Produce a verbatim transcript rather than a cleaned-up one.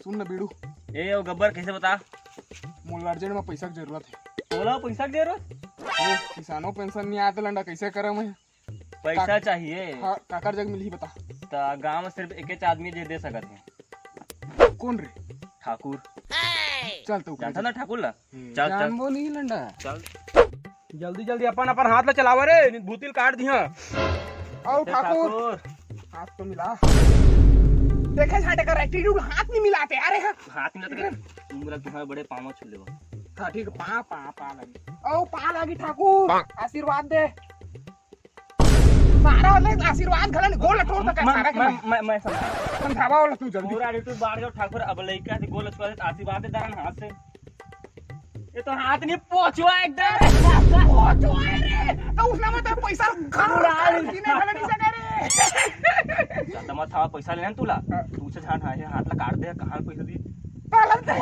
सुन न बीड़ू। ए, ओ गब्बर, कइसे बता? मोला urgent में पइसा के जरूरत हे। तोला पइसा के जरूरत? ए, किसानो पेंशन नइ आत लंडा, कइसे करंव मैं? पइसा का-, चाहिए। हाँ, काकर जग मिलही बता। त गांव में सिर्फ एकेच आदमी जे दे सकत हे। कोन रे? ठाकुर। चल तो ओकरे जानथस ना जग। ठाकुर ला? हम्म। चल, चल। जानबो नहीं लंडा। चल। जल्दी जल्दी अपन अपन हाथ ला चलावा रे, नहीं भूतिल काट दिहा। आओ ए ठाकुर। ठाकुर। हाथ तो मिला। देखे छाटे कर attitude, हाथ नहीं मिलाते। अरे हाँ। हाथ मिलाते कर। तुम बोला तुम्हारे बड़े पाँव छू लेवा। हाँ, ठीक, पा, पा, पा लगी। आओ, पा लगी ठाकुर। आशीर्वाद दे। सारा ले आशीर्वाद घलन गोल टोर तक मैं, सारा के मैं, मैं। मैं, मैं समझा। समझावा वाला तू जल्दी। पूरा attitude बाढ़ गया ठाकुर, अब लइका से गोल छुआ दे, आशीर्वाद दे दारन हाथ से। ये तो हाथ नहीं पहुंचवा एकदम। पहुंचवा रे। तो उसने मत पैसा खा उड़ा ले। जीने खाने नहीं सके रे। ज्यादा मत था, पैसा लेना तुला। हाँ। तू से झांट हाथ ला काट दे, कहाँ पैसा दी? पहले तो